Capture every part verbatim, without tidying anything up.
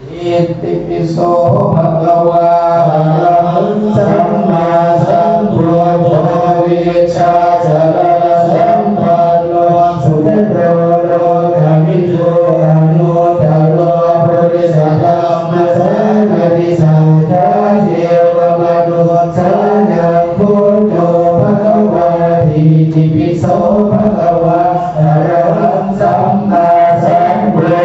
Itipi so bhagavā arahaṃ sammāsambuddho vijjācaraṇasampanno sugato lokavidū anuttaro purisadammasārathi satthā devamanussānaṃ buddho bhagavāti. Itipi so bhagavā arahaṃ sammāsambuddho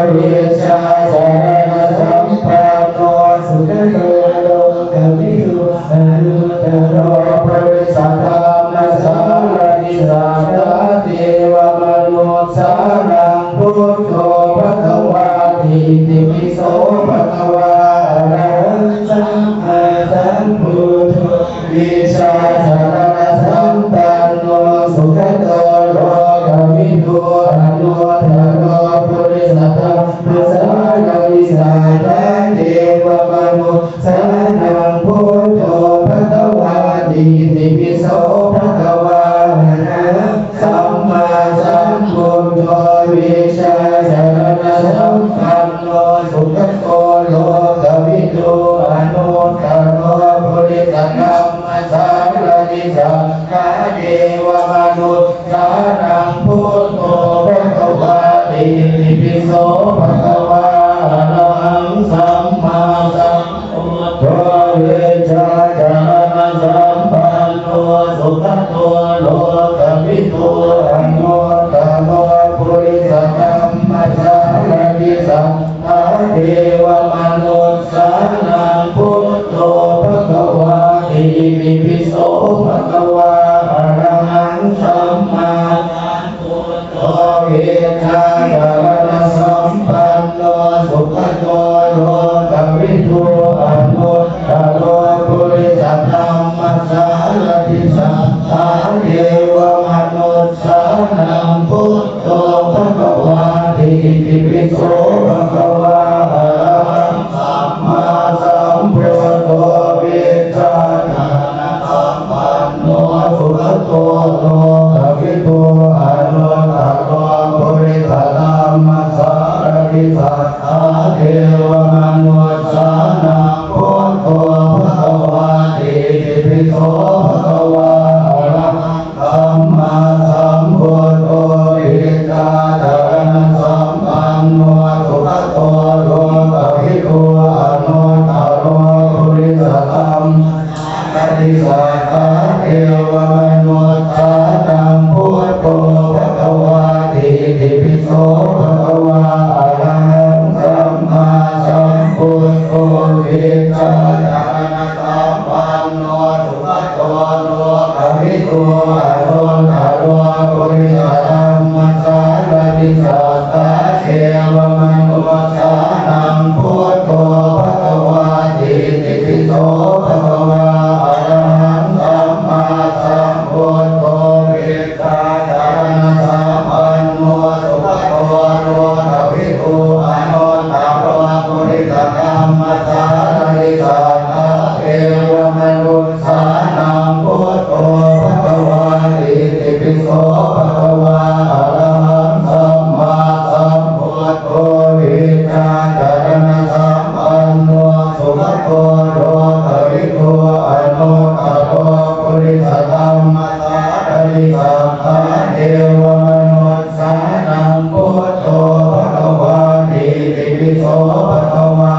vijjācaraṇasampanno sugato lokavidū anuttaro purisadammasārathi satthā devamanussānaṃ buddho bhagavāti. Itipi so bhagavā arahaṃ sammāsambuddho vijjācaraṇasampanno sugato lokavidū anuttaro purisadammasārathi satthā devamanussānaṃ buddho bhagavāti. Itipi so bhagavā arahaṃ sammāsambuddho vijjācaraṇasampanno sugato lokavidū anuttaro purisadammasārathi satthā devamanussānaṃ buddho bhagavāti. Itipi so bhagavā arahaṃ sammāsambuddho vijjācaraṇasampanno sugato lokavidū anuttaro purisadammasārathi satthā devamanussānaṃ buddho bhagavāti. Itipi so bhagavā arahaṃ sammāsambuddho vijjācaraṇasampanno sugato lokavidū anuttaro purisadammasārathi satthā devamanussānaṃ buddho bhagavāti. Itipi so bhagavā arahaṃ sammāsambuddho vijjācaraṇasampanno sugato lokavidū anuttaro purisadammasārathi satthā devamanussānaṃ buddho bhagavāti. Itipi so bhagavā arahaṃ sammāsambuddho vijjācaraṇasampanno sugato lokavidū anuttaro purisadammasārathi satthā devamanussānaṃ buddho bhagavāti. Itipi so bhagavā arahaṃ sammāsambuddho vijjācaraṇasampanno sugato lokavidū anuttaro purisadammasārathi satthā devamanussānaṃ buddho bhagavāti. Itipi so bhagavā arahaṃ sammāsambuddho vijjācaraṇasampanno sugato lokavidū anuttaro purisadammasārathi satthā devamanussānaṃ buddho bhagavāti. Itipi so bhagavā arahaṃ sammāsambuddho vijjācaraṇasampanno sugato lokavidū anuttaro purisadammasārathi satthā devamanussānaṃ buddho bhagavāti. Itipi so bhagavā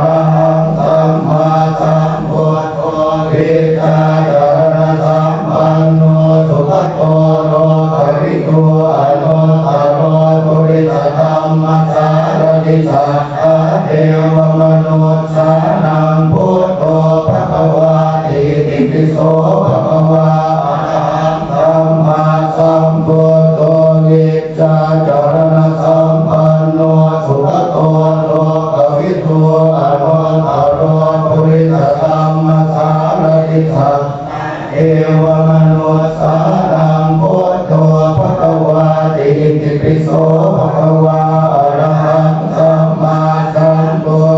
arahaṃ sammāsambuddho vijjācaraṇasampanno sugato lokavidū anuttaro purisadammasārathi satthā devamanussānaṃ buddho bhagavāti. Itipi so bhagavā arahaṃ sammāsambuddho vijjācaraṇasampanno sugato lokavidū anuttaro purisadammasārathi satthā devamanussānaṃ buddho bhagavāti. Itipi so bhagavā arahaṃ sammāsambuddho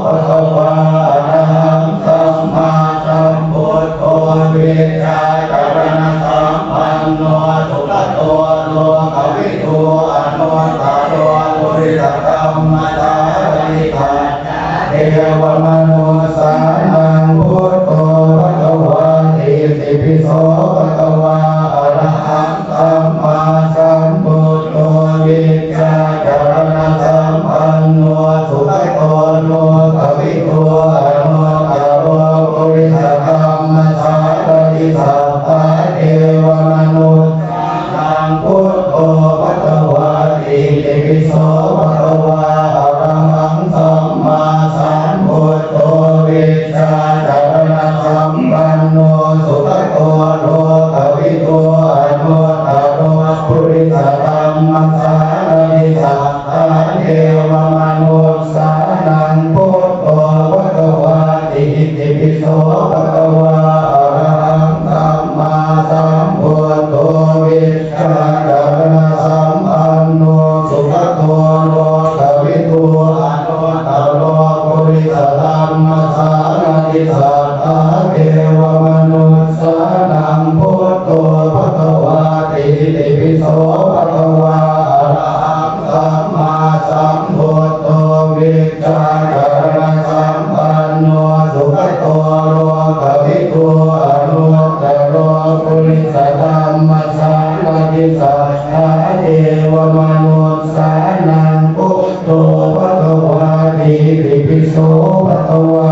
bhagavā arahaṃ sammāsambuddho vijjācaraṇasampanno sugato lokavidū anuttaro purisadammasārathi satthā devamanussānaṃ buddho bhagavāti. Itipi so bhagavā arahaṃ sammāsambuddho vijjācaraṇasampanno sugato lokavidū anuttaro purisadammasārathi satthā devamanussānaṃ buddho bhagavāti. Itipi so bhagavā arahaṃ sammāsambuddho vijjācaraṇasampanno sugato lokavidū anuttaro purisadammasārathi satthā devamanussānaṃ buddho bhagavāti. Itipi so bhagavā arahaṃ sammāsambuddho vijjācaraṇasampanno sugato lokavidū anuttaro purisadammasārathi satthā devamanussānaṃ buddho bhagavāti. Itipi so bhagavā arahaṃ sammāsambuddho vijjācaraṇasampanno sugato lokavidū anuttaro purisadammasārathi satthā devamanussānaṃ buddho bhagavāti. Itipi so bhagavā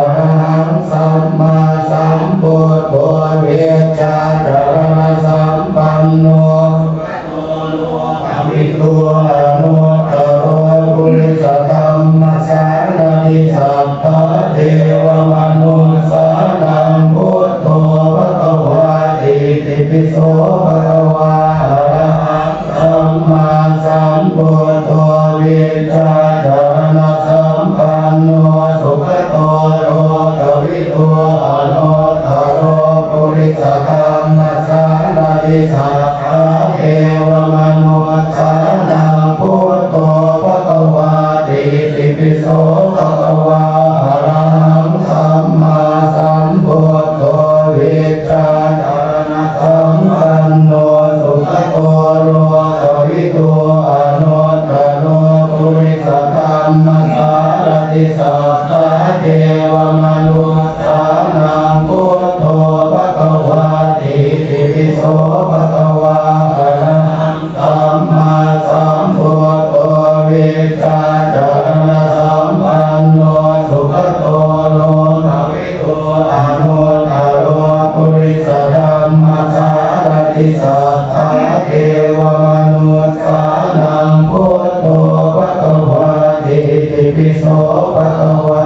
arahaṃ sammāsambuddho vijjācaraṇasampanno sugato lokavidū anuttaro purisadammasārathi satthā devamanussānaṃ buddho bhagavāti. Itipi so bhagavā arahaṃ sammāsambuddho vijjācaraṇasampanno sugato lokavidū anuttaro purisadammasārathi satthā devamanussānaṃ buddho bhagavāti. Itipi so bhagavā arahaṃ sammāsambuddho vijjācaraṇasampanno sugato lokavidū anuttaro purisadammasārathi satthā devamanussānaṃ buddho bhagavāti. Itipi so bhagavā arahaṃ sammāsambuddho vijjācaraṇasampanno sugato lokavidū anuttaro purisadammasārathi satthā devamanussānaṃ buddho bhagavāti. Itipi so bhagavā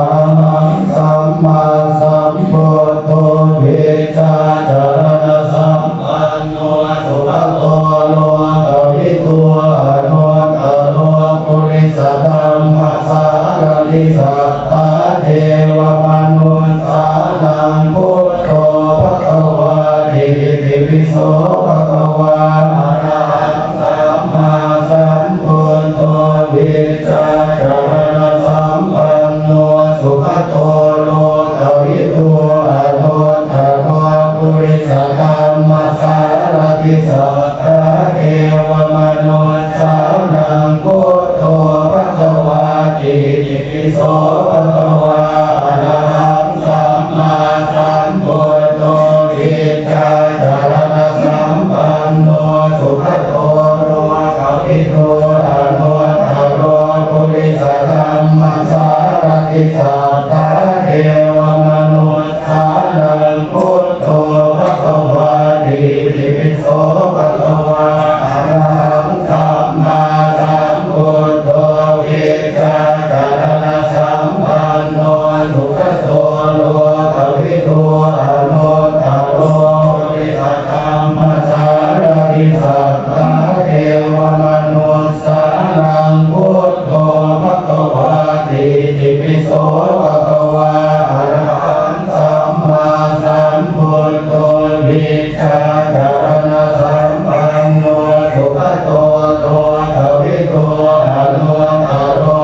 arahaṃ sammāsambuddho vijjācaraṇasampanno sugato lokavidū anuttaro purisadammasārathi satthā devamanussānaṃ buddho bhagavāti. Itipi so bhagavā arahaṃ sammāsambuddho vijjācaraṇasampanno sugato lokavidū anuttaro purisadammasārathi satthā devamanussānaṃ buddho bhagavāti. Itipi so bhagavā arahaṃ sammāsambuddho vijjācaraṇasampanno sugato lokavidū anuttaro purisadammasārathi satthā devamanussānaṃ buddho bhagavāti. Itipi so bhagavā arahaṃ sammāsambuddho vijjācaraṇasampanno sugato lokavidū anuttaro purisadammasārathi satthā devamanussānaṃ buddho bhagavāti. Itipi so bhagavā arahaṃ sammāsambuddho vijjācaraṇasampanno sugato lokavidū anuttaro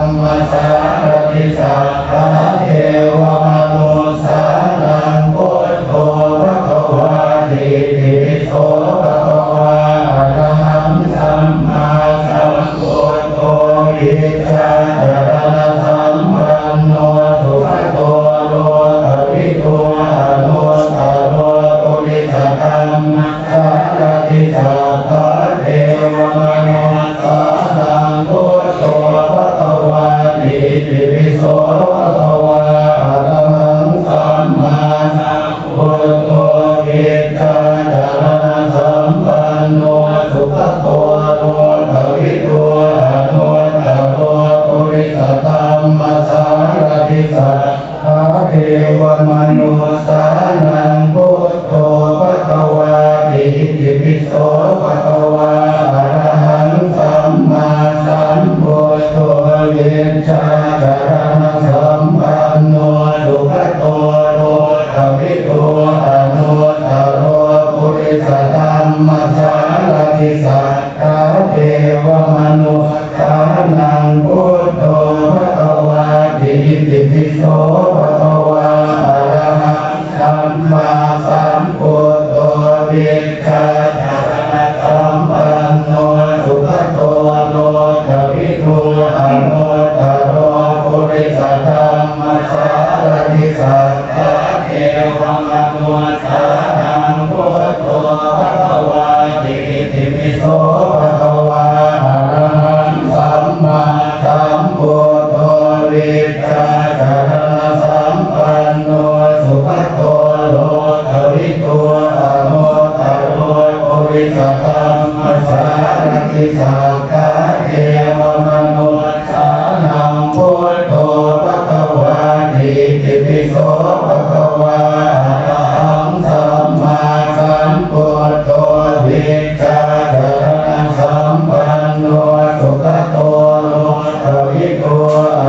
dhammasārathi satthā devamanussānaṃ buddho bhagavāti. Itipi so bhagavā arahaṃ sammāsambuddho vijjācaraṇasampanno sugato lokavidū anuttaro purisadamma sārathi satthā devamanussānaṃ buddho bhagavāti. Itipi so bhagavā arahaṃ sammāsambuddho vijjācaraṇasampanno sugato lokavidū anuttaro purisadammasārathi satthā devamanussānaṃ buddho bhagavāti. Itipi so bhagavā arahaṃ sammāsambuddho vijjācaraṇasampanno sugato lokavidū anuttaro purisadammasārathi satthā devamanussānaṃ buddho bhagavāti. Itipi so bhagavā arahaṃ sammāsambuddho vijjācaraṇasampanno sugato lokavidū anuttaro purisadammasārathi satthā devamanussānaṃ buddho bhagavāti. Itipi so bhagavā arahaṃ sammāsambuddho vijjācaraṇasampanno sugato lokavidū anuttaro purisadammasārathi satthā devamanu sānaṃ buddho bhagavāti. Itipi so bhagavā arahaṃ sammāsambuddho vijjācaraṇasampanno sugato lokavidū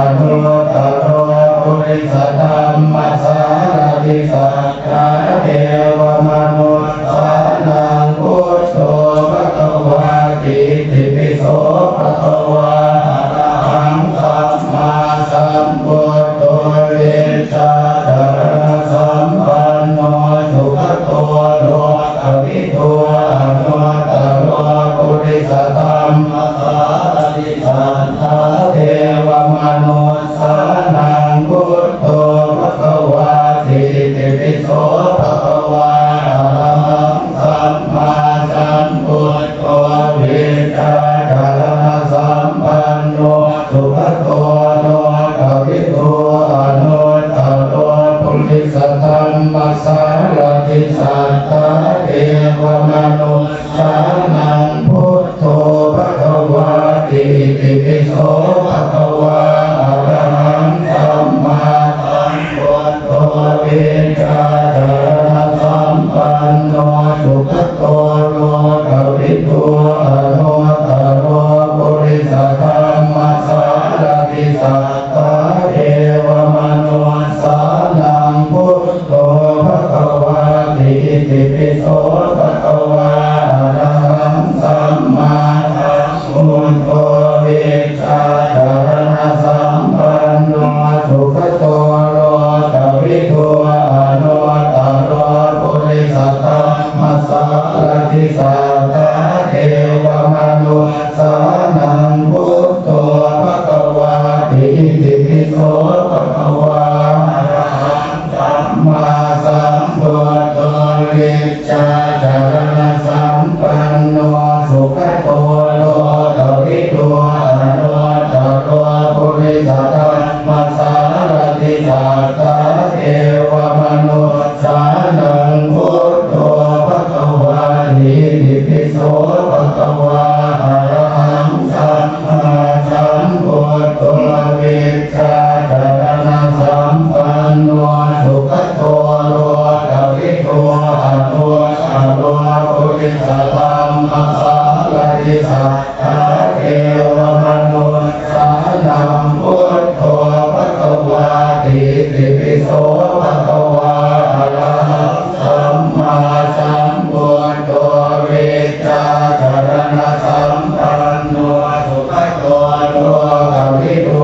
anuttaro purisadammasārathi satthā devamanussānaṃ buddho bhagavāti. Itipi so bhagavā arahaṃ sammāsambuddho vijjācaraṇasampanno sugato lokavidū anuttaro purisadammasārathi satthā devamanu sānaṃ buddho bhagavāti. Itipi so bhagavā arahaṃ sammāsambuddho vijjācaraṇasampanno sugato lokavidū anuttaro purisadammasārathi satthā devamanu sānaṃ buddho bhagavāti. Itipi so bhagavā arahaṃ sammāsambuddho vijjācaraṇasampanno sugato lokavidū anuttaro purisadammasārathi satthā devamanussānaṃ buddho bhagavāti. Itipi so bhagavā arahaṃ sammāsambuddho vijjācaraṇasampanno sugato lokavidū anuttaro purisadammasārathi satthā devamanu sānaṃ buddho bhagavāti. Itipi so bhagavā arahaṃ sammāsambuddho vijjācaraṇasampanno sugato lokavidū anuttaro purisadammasārathi satthā devamanu sānaṃ buddho bhagavāti. Itipi so bhagavā arahaṃ sammāsambuddho vijjācaraṇasampanno sugato lokavidū anuttaro purisadammasārathi satthā devamanussānaṃ buddho bhagavāti. Itipi so bhagavā arahaṃ sammāsambuddho vijjācaraṇasampanno sugato lokavidū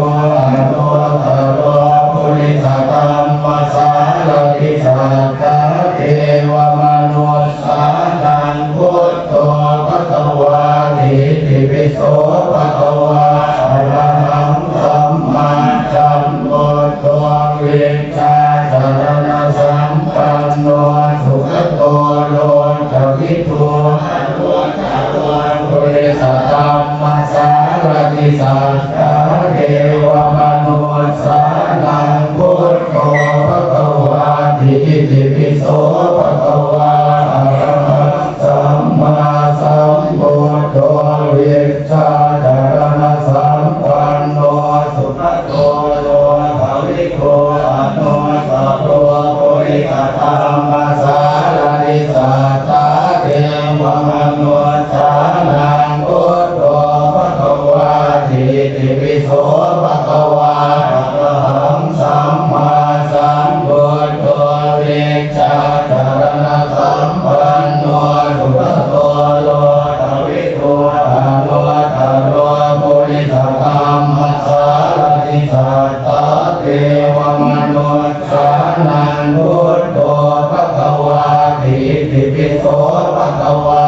Itipi so bhagavā arahaṃ sammāsambuddho vijjācaraṇasampanno sugato lokavidū anuttaro purisadammasārathi satthā devamanussānaṃ buddho bhagavāti. Itipi so bhagavā arahaṃ sammāsambuddho vijjācaraṇasampanno sugato lokavidū anuttaro purisadammasārathi satthā devamanussānaṃ buddho bhagavāti. Itipi so bhagavā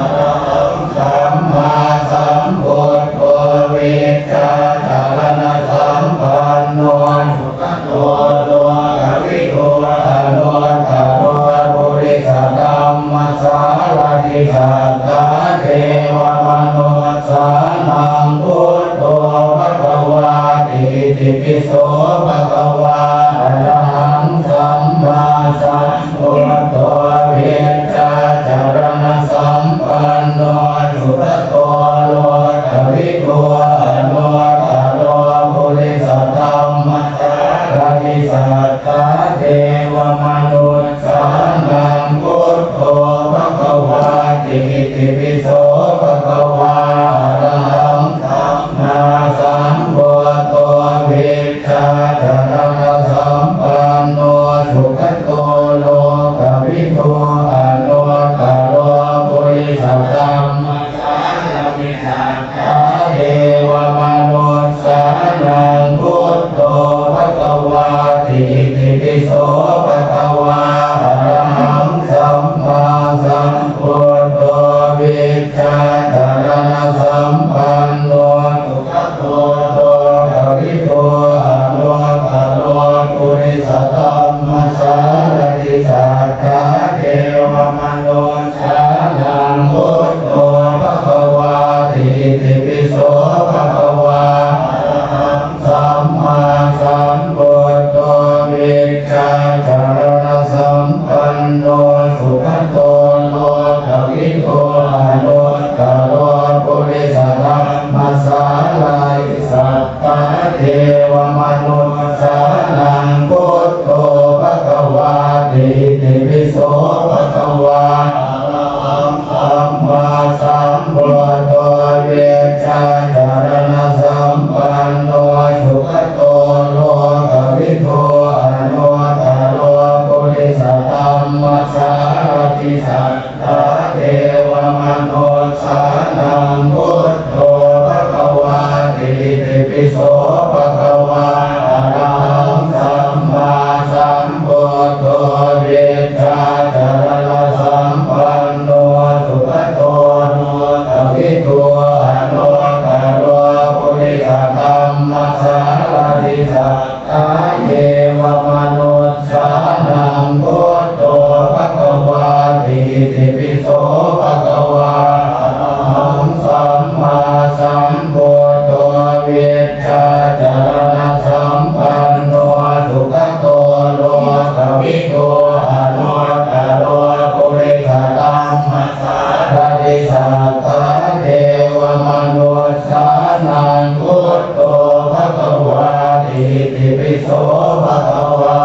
arahaṃ sammāsambuddho vijjācaraṇasampanno sugato lokavidū anuttaro purisadammasārathi satthā devamanussānaṃ buddho bhagavāti. Itipi so bhagavā arahaṃ sammāsam buddho vijjācaraṇasampanno sugato lokavidū anuttaro purisadammasārathi satthā devamanussānaṃ buddho bhagavāti. Itipi so bhagavā arahaṃ sammāsambuddho vij jācaraṇasampanno sugato lokavidū anuttaro purisadammasārathi satthā devamanussānaṃ buddho bhagavāti. Itipi so bhagavā arahaṃ sammāsambuddho vijjācaraṇasampanno sugato lokavidū anuttaro purisadammasārathi satthā devamanussānaṃ buddho bhagavāti. Itipi so bhagavā arahaṃ sammāsambuddho vijjācaraṇasampanno sugato lokavidū anuttaro purisadammasārathi satthā devamanussānaṃ buddho bhagavāti. Itipi so bhagavā arahaṃ sammāsambuddho vijjācaraṇasampanno sugato lokavidū anuttaro purisadammasārathi satthā devamanussānaṃ buddho bhagavāti. Itipi so bhagavā arahaṃ sammāsambuddho vijjācaraṇasampanno sugato lokavidū anuttaro purisadammasārathi satthā devamanussānaṃ buddho bhagavāti. Itipi so bhagavā arahaṃ sammāsambuddho vijjācaraṇasampanno sugato lokavidū anuttaro purisadammasārathi satthā devamanussānaṃ buddho bhagavāti. Itipi so bhagavā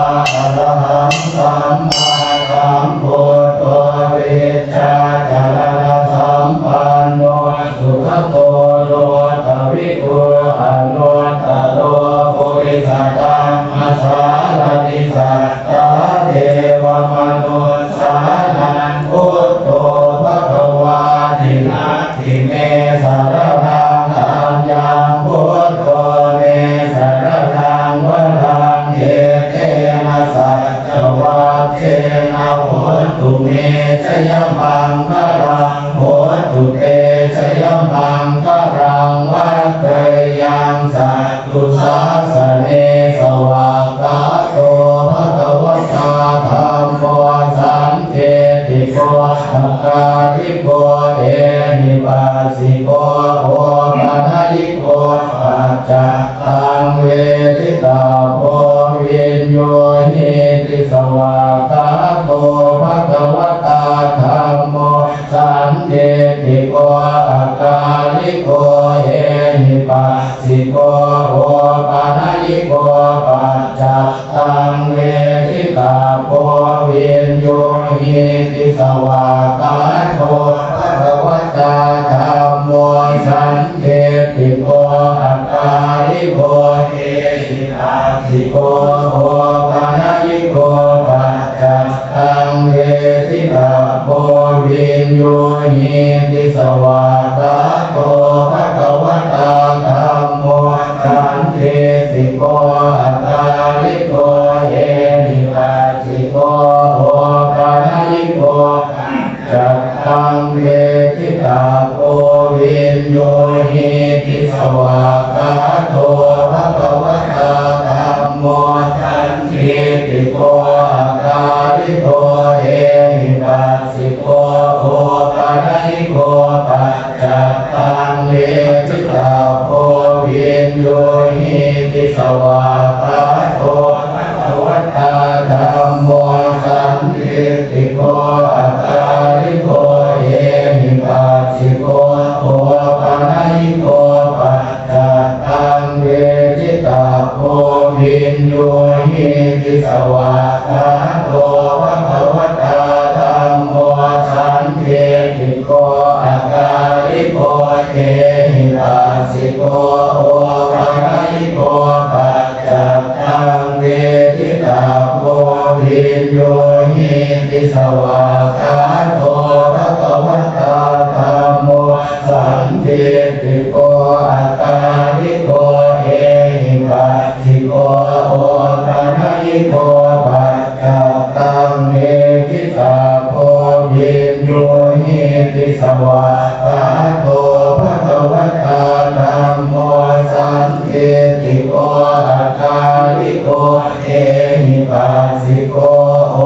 arahaṃ sammāsambuddho vijjācaraṇasampanno sugato lokavidū anuttaro purisadammasārathi satthā devamanussānaṃ buddho bhagavāti. Natthi me saraṇaṃ aññaṃ buddho me saraṇaṃ varaṃ etena saccavajjena hotu me jayamaṅgalaṃ hotu te jayamaṅgalaṃ. Vaḍḍheyyaṃ satthu sāsane svākkhāto bhagavatā dhammo sandiṭṭhiko akāliko ehipassiko opanayiko paccattaṃ veditabbo viññūhīti. Svākkhā ehipassiko opanayiko paccattaṃ veditabbo viññūhīti. Svākkhāto bhagavatā dhammo sandiṭṭhiko akāliko ehipassiko opanayiko paccattaṃ veditabbo viññūhīti. Svākkhāto bhagavatā dhammo sandiṭṭhiko akāliko ehipassiko opanayiko paccattaṃ veditabbo viññūhīti. Svākkhāto bhagavatā dhammo sandiṭṭhiko akāliko ehipassiko opanayiko paccattaṃ veditabbo viññūhīti. Svākkhāto bhagavatā dhammo sandiṭṭhiko akāliko ehipassiko opanayiko paccattaṃ veditabbo viññūhīti. Svākkhāto bhagavatā dhammo sandiṭṭhiko akāliko ehipassiko opanayiko paccattaṃ veditabbo viññūhīti. Svākkhāto bhagavatā dhammo sandiṭṭhiko akāliko ehipassiko opanayiko paccattaṃ veditabbo viññūhīti. Svākkhāto bhagavatā dhammo sandiṭṭhiko akāliko ehipassiko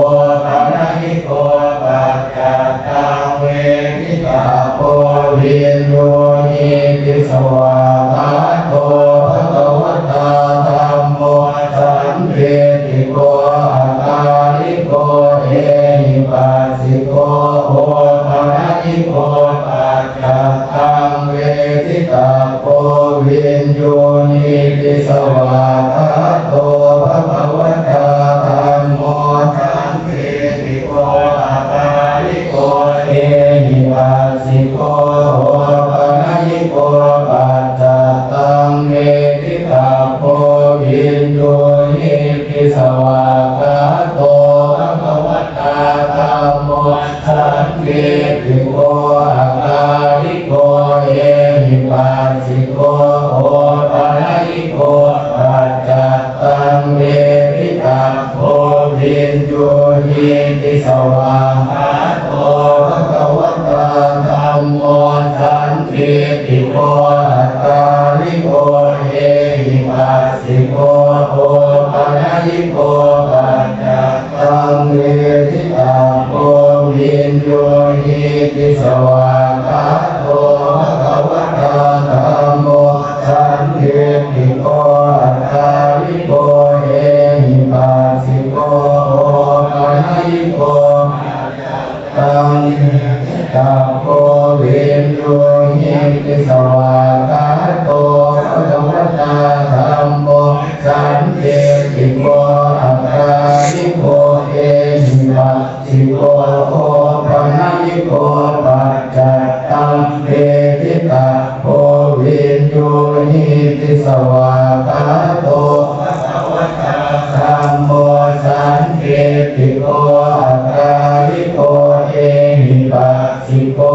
opanayiko paccattaṃ veditabbo viññūhīti. Svākkhāto bhagavatā dhammo sandiṭṭhiko akāliko ehipassiko opanayiko paccattaṃ veditabbo viññūhīti. Svākkhāto bhagavatā dhammo sandiṭṭhiko akāliko ehipassiko opanayiko paccattaṃ veditabbo viññūhīti. Svākkhāto bhagavatā dhammo sandiṭṭhiko akāliko ehipassiko opanayiko paccattaṃ veditabbo viññūhīti. Svākkhāto bhagavatā dhammo sandiṭṭhiko akāliko ehipassiko opanayiko paccattaṃ veditabbo viññūhīti. Svākkhāto bhagavatā dhammo sandiṭṭhiko akāliko ehipassiko opanayiko paccattaṃ veditabbo viññūhīti. Svākkhāto bhagavatā dhammo sandiṭṭhiko akāliko ehipassiko opanayiko paccattaṃ veditabbo viññūhīti. Svākkhāto bhagavatā dhammo sandiṭṭhiko akāliko ehipassiko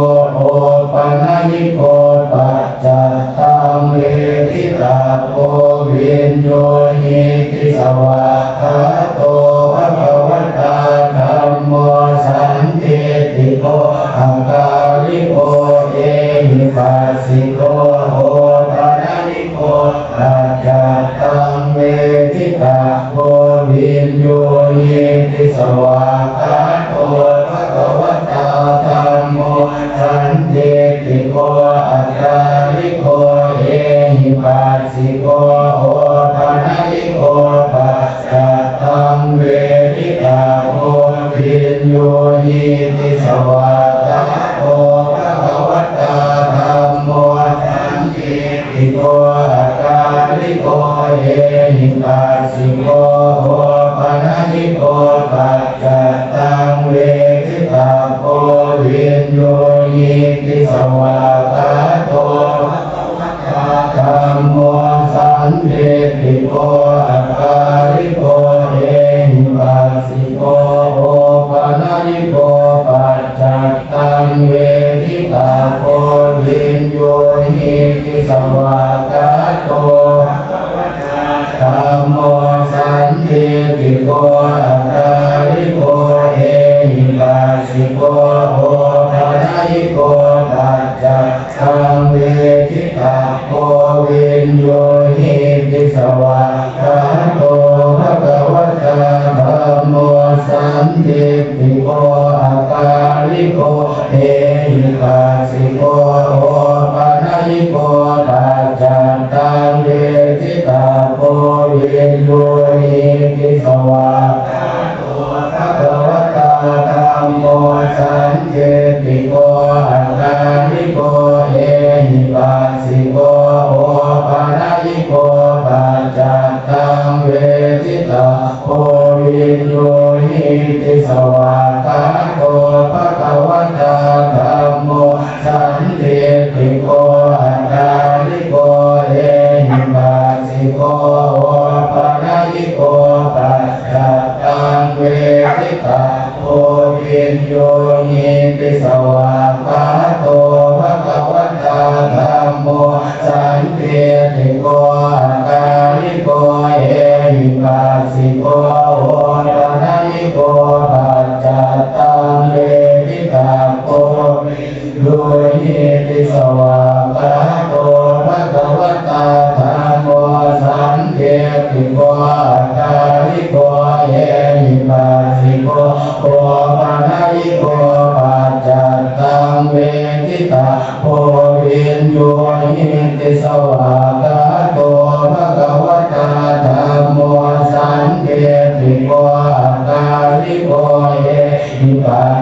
opanayiko paccattaṃ veditabbo viññūhīti. Svākkhāto bhagavatā dhammo sandiṭṭhiko akāliko ehipassiko opanayiko paccattaṃ veditabbo viññūhīti. Svākkhāto bhagavatā dhammo sandiṭṭhiko akāliko ehipassiko opanayiko paccattaṃ veditabbo viññūhīti. Svākkhāto bhagavatā dhammo sandiṭṭhiko ehipassiko opanayiko paccattaṃ veditabbo viññūhīti. Svākkhāto bhagavatā dhammo sandiṭṭhiko akāliko ehipassiko opanayiko paccattaṃ veditabbo viññūhīti. Svākkhāto dhammo sandiṭṭhiko akāliko ehipassiko opanayiko paccattaṃ veditabbo viññūhīti. Svākkhāto bhagavatā dhammo sandiṭṭhiko akāliko ehipassiko opanayiko paccattaṃ veditabbo viññūhīti. Svākkhāto bhagavatā dhammo sandiṭṭhiko akāliko ehipassiko opanayiko paccattaṃ veditabbo viññūhīti. Svākkhāto bhagavatā dhammo sandiṭṭhiko akāliko ehipassiko opanayiko paccattaṃ veditabbo viññūhīti. Svākkhāto bhagavatā dhammo sandiṭṭhiko akāliko ehipassiko opanayiko paccattaṃ veditabbo viññūhīti. Svākkhāto bhagavatā dhammo sandiṭṭhiko akāliko ehipassiko opanayiko paccattaṃ veditabbo viññūhīti. Svākkhāto bhagavatā dhammo sandiṭṭhiko akāliko ehipassiko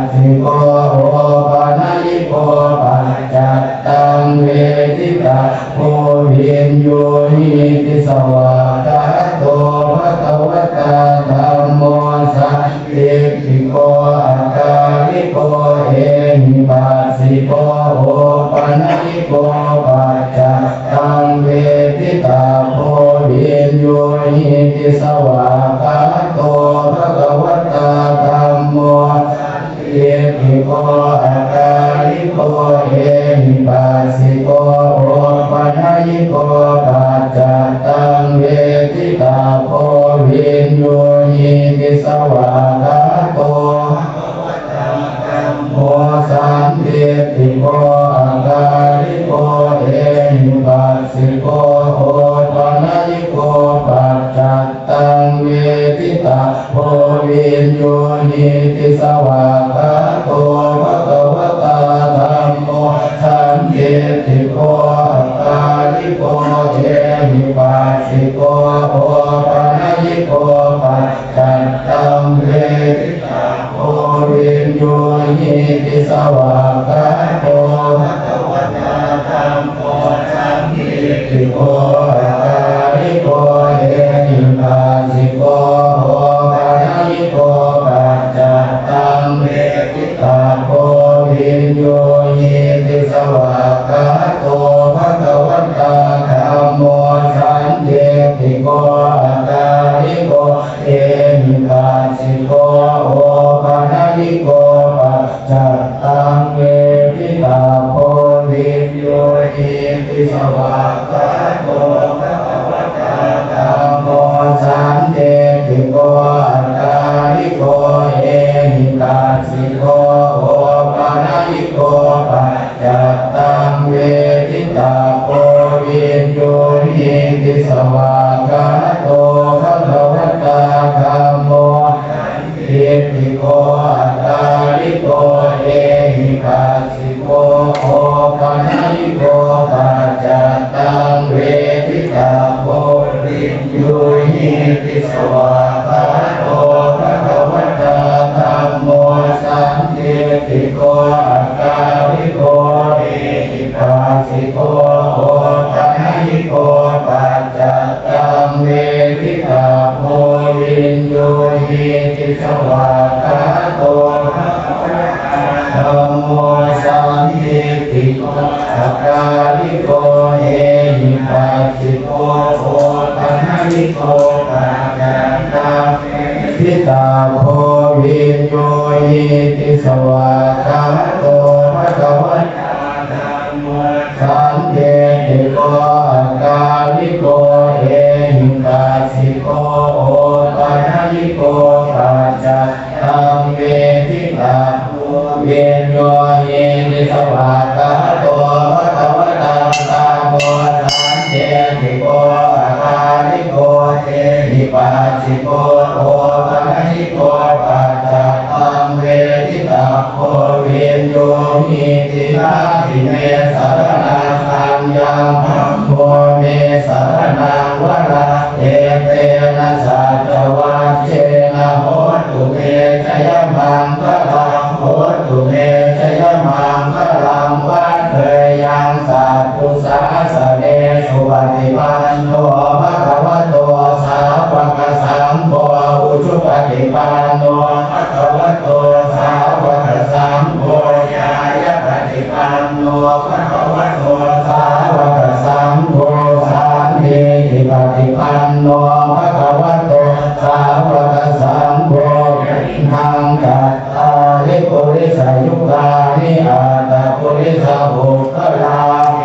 opanayiko paccattaṃ veditabbo viññūhīti. Svākkhāto bhagavatā dhammo sandiṭṭhiko akāliko ehipassiko opanayiko paccattaṃ veditabbo viññūhīti. Svākkhāto bhagavatā dhammo sandiṭṭhiko akāliko ehipassiko opanayiko paccattaṃ veditabbo viññūhīti. Svākkhāto dhammo sandiṭṭhiko akāliko ehipassiko opanayiko paccattaṃ veditabbo viññūhīti. Svākkhāto bhagavatā dhammo sandiṭṭhiko akāliko ehipassiko opanayiko paccattaṃ veditabbo viññūhīti. Svākkhāto bhagavatā dhammo sandiṭṭhiko akāliko ehipassiko opanayiko paccattaṃ veditabbo viññūhīti. Svākkhāto bhagavatā dhammo sandiṭṭhiko akāliko ehipassiko opanayiko paccattaṃ veditabbo viññūhīti. Svākkhāto bhagavatā dhammo sandiṭṭhiko akāliko ehipassiko opanayiko paccattaṃ veditabbo viññūhīti. Svākkhāto bhagavatā dhammo sandiṭṭhiko akāliko ehipassiko opanayiko paccattaṃ veditabbo viññūhīti. Svākkhāto bhagavatā dhammo sandiṭṭhiko akāliko ehipassiko opanayiko paccattaṃ vedi Svākkhāto bhagavatā dhammo sandiṭṭhiko akāliko ehipassiko opanayiko paccattaṃ veditabbo viññūhīti. Svākkhāto bhagavatā dhammo sandiṭṭhiko akāliko ehipassiko opanayiko paccattaṃ veditabbo viññūhīti. Svākkhāto bhagavatā dhammo sandiṭṭhiko akāliko ehipassiko opanayiko paccattaṃ veditabbo viññūhīti. Natthi me saraṇaṃ aññaṃ, dhammo me saraṇaṃ varaṃ, etena saccavajjena hotu me jayamaṅgalaṃ, hotu me jayamaṅgalaṃ. Vaḍḍheyyaṃ satthu sāsane, supaṭipanno bhagavato sāvakasaṅgho, ujupaṭipanno bhagavato sāvakasaṅgho, ñāyapaṭipanno bhagavato sāvakasaṅgho, sāmīcipaṭipanno bhagavato sāvakasaṅgho, yadidaṃ cattāri purisayugāni aṭṭha purisapuggalā,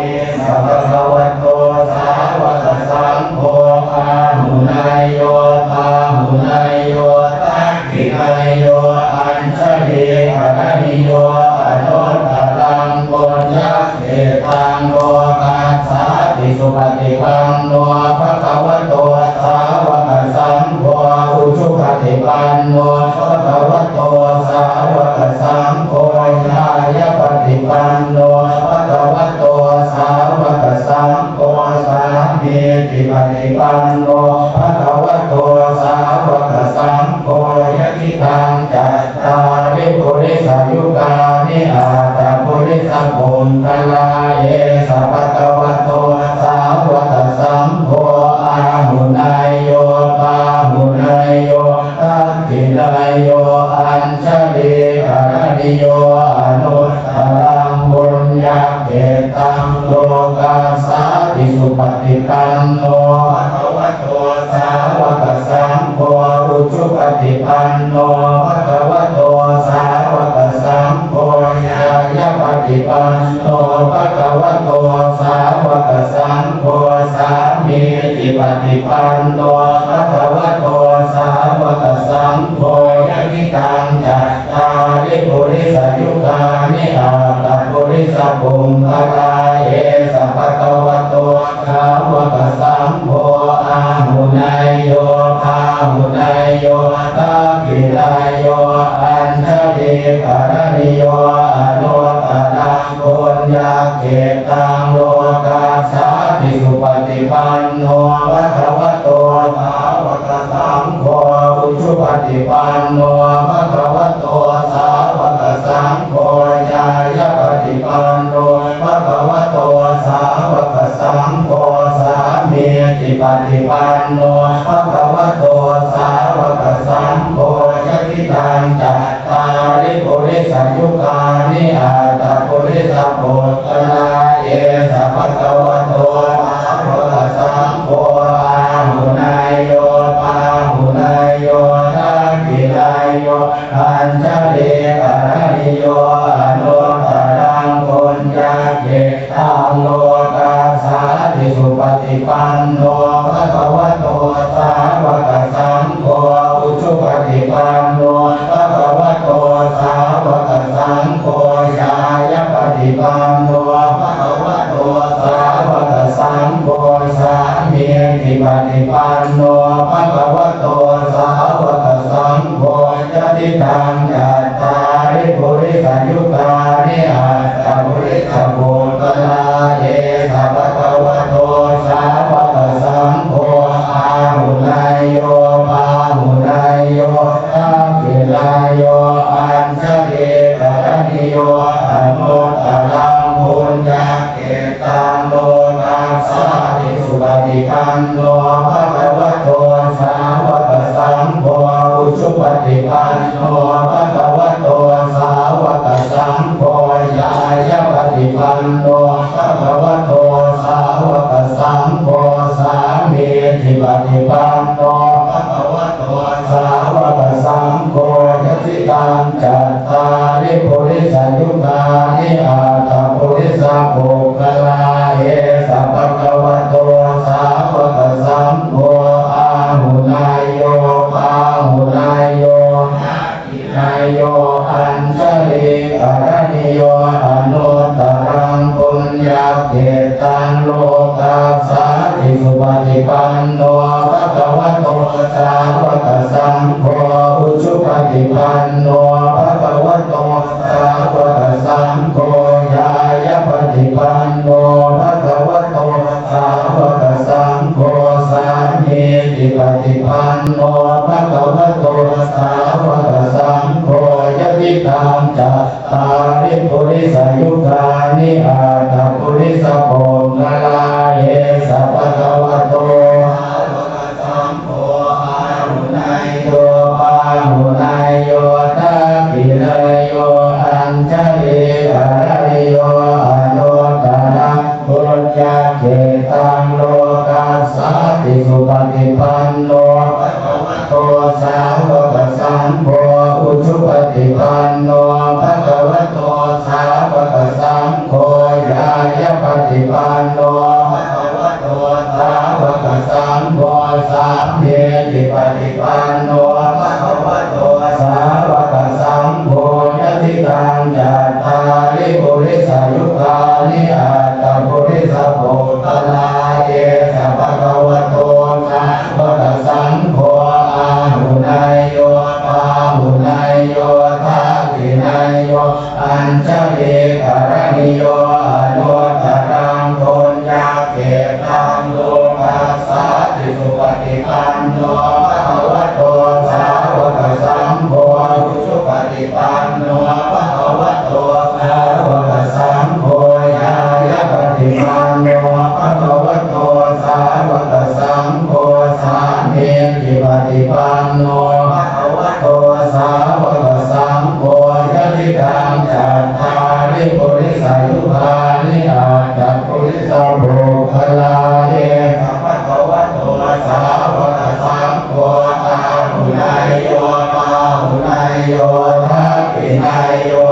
esa bhagavato sāvakasaṅgho, āhuneyyo pāhuneyyo dakkhiṇeyyo añjalikaraṇīyo anuttaraṃ puññakkhettaṃ lokassāti. Supaṭipanno bhagavato sāvakasaṅgho, ujupaṭipanno bhagavato sāvakasaṅgho, ñāyapaṭipanno bhagavato sāvakasaṅgho, sāmīcipaṭipanno bhagavato sāvakasaṅgho, yadidaṃ cattāri purisayugāni aṭṭha purisapuggalā, esa bhagavato sāvakasaṅgho, āhuneyyo pāhuneyyo dakkhiṇeyyo añjalikaraṇīyo anuttaraṃ puññakkhettaṃ lokassāti. Supaṭipanno bhagavato sāvakasaṅgho, ujupaṭipanno bhagavato sāvakasaṅgho, ñāyapaṭipanno bhagavato sāvakasaṅgho, sāmīcipaṭipanno bhagavato sāvakasaṅgho, yadidaṃ cattāri purisayugāni aṭṭha purisapuggalā, esa bhagavato sāvakasaṅgho, āhuneyyo pāhuneyyo dakkhiṇeyyo añjalikaraṇīyo anuttaraṃ puññakkhettaṃ lokassāti. Supaṭipanno bhagavato sāvakasaṅgho, ujupaṭipanno bhagavato sāvakasaṅgho, ñāyapaṭipanno bhagavato sāvakasaṅgho, sāmīcipaṭipanno bhagavato sāvakasaṅgho, yadidaṃ cattāri purisayugāni aṭṭha purisapuggalā, esa bhagavato sāvakasaṅgho, āhuneyyo pāhuneyyo dakkhiṇeyyo añjalikaraṇīyo anuttaraṃ puññakkhettaṃ lokassāti. Supaṭipanno bhagavato sāvakasaṅgho, ujupaṭipanno bhagavato sāvakasaṅgho, ñāyapaṭipanno panno bhagavato sāvakasaṅgho, yadidaṃ cattāri purisayugāni aṭṭha purisapuggalā, esa bhagavato sāvakasaṅgho āhuneyyo pāhuneyyo dakkhiṇeyyo añjalikaraṇīyo anuttaraṃ puññakkhettaṃ lokassāti. Supaṭipanno bhagavato sāvakasaṅgho, ujupaṭipanno bhagavato sāvakasaṅgho, ñāyapaṭipanno bhagavato sāvakasaṅgho, sāmīcipaṭipanno bhagavato sāvakasaṅgho, yadidaṃ cattāri purisayugāni aṭṭha purisapuggalā, esa bhagavato sāvakasaṅgho āhuneyyo pāhuneyyo dakkhiṇeyyo añjalikaraṇīyo anuttaraṃ puññakkhettaṃ lokassāti. Supaṭipanno bhagavato sāvakasaṅgho, ujupaṭipanno bhagavato sāvakasaṅgho, ñāyapaṭipanno bhagavato sāvakasaṅgho, sāmīcipaṭipanno bhagavato sāvakasaṅgho, yadidaṃ cattāri purisayugāni aṭṭha purisapuggalā, esa bhagavato sāvakasaṅgho āhuneyyo pāhuneyyo dakkhiṇeyyo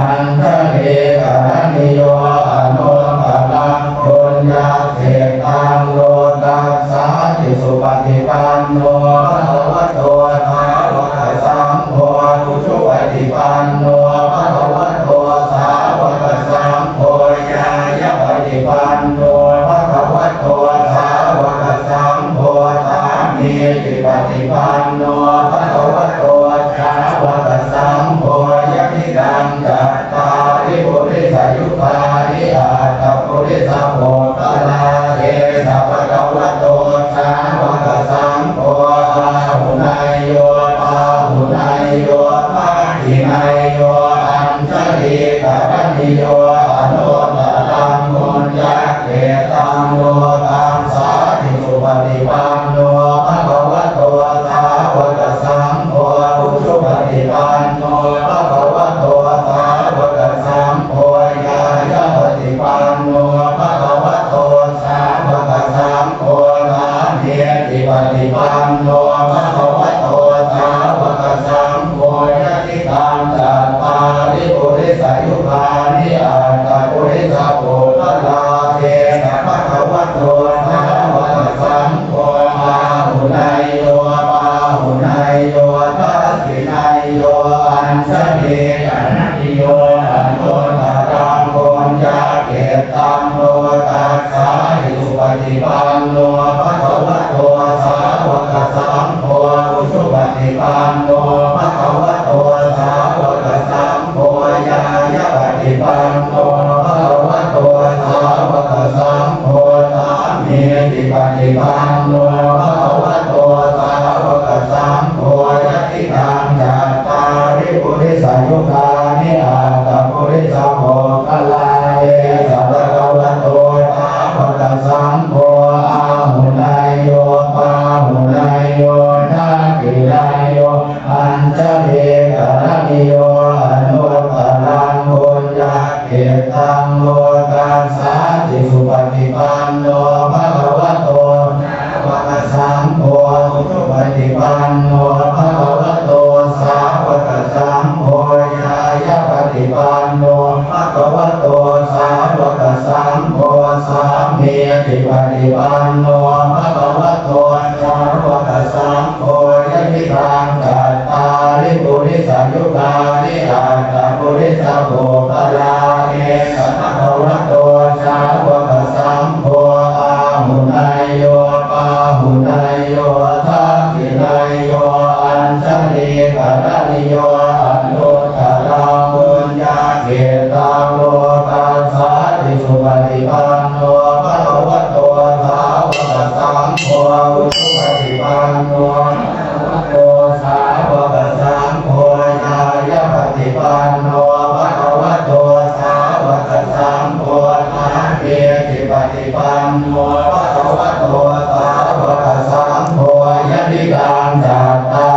añjalikaraṇīyo anuttaraṃ puññakkhettaṃ lokassāti. Supaṭipanno bhagavato sāvakasaṅgho, ujupaṭipanno bhagavato sāvakasaṅgho, ñāyapaṭipanno bhagavato sāvakasaṅgho, sāmīcipaṭipanno bhagavato sāvakasaṅgho, yadidaṃ cattāri purisayugāni aṭṭha purisapuggalā, esa bhagavato sāvakasaṅgho āhuneyyo pāhuneyyo dakkhiṇeyyo añjalikaraṇīyo anuttaraṃ puññakkhettaṃ lokassāti. Supaṭipanno bhagavato sāvakasaṅgho, ujupaṭipanno bhagavato sāvakasaṅgho, ñāyapaṭipanno bhagavato sāvakasaṅgho, sāmīcipaṭipanno bhagavato sāvakasaṅgho, yadidaṃ cattāri purisayugāni aṭṭha purisapuggalā, esa bhagavato sāvakasaṅgho āhuneyyo pāhuneyyo dakkhiṇeyyo añjalikaraṇīyo anuttaraṃ puññakkhettaṃ lokassāti. Supaṭipanno bhagavato sāvakasaṅgho, ujupaṭipanno bhagavato sāvakasaṅgho, ñāyapaṭipanno bhagavato sāvakasaṅgho, sāmīcipaṭipanno bhagavato sāvakasaṅgho, yadidaṃ cattāri purisayugāni aṭṭha purisapuggalā, esa bhagavato sāvakasaṅgho āhuneyyo pāhuneyyo dakkhiṇeyyo añjalikaraṇīyo anuttaraṃ puññakkhettaṃ lokassāti. Supaṭipanno bhagavato sāvakasaṅgho, ujupaṭipanno bhagavato sāvakasaṅgho, ñāyapaṭipanno bhagavato sāvakasaṅgho, sāmīcipaṭipanno bhagavato sāvakasaṅgho, yadidaṃ cattāri purisayugāni aṭṭha purisapuggalā, esa bhagavato sāvakasaṅgho āhuneyyo pāhuneyyo dakkhiṇeyyo añjalikaraṇīyo anuttaraṃ puññakkhettaṃ lokassāti. Supaṭipanno bhagavato sāvakasaṅgho, ujupaṭipanno bhagavato sāvakasaṅgho, ñāyapaṭipanno bhagavato sāvakasaṅgho, sāmīcipaṭipanno bhagavato sāvakasaṅgho, yadidaṃ sattā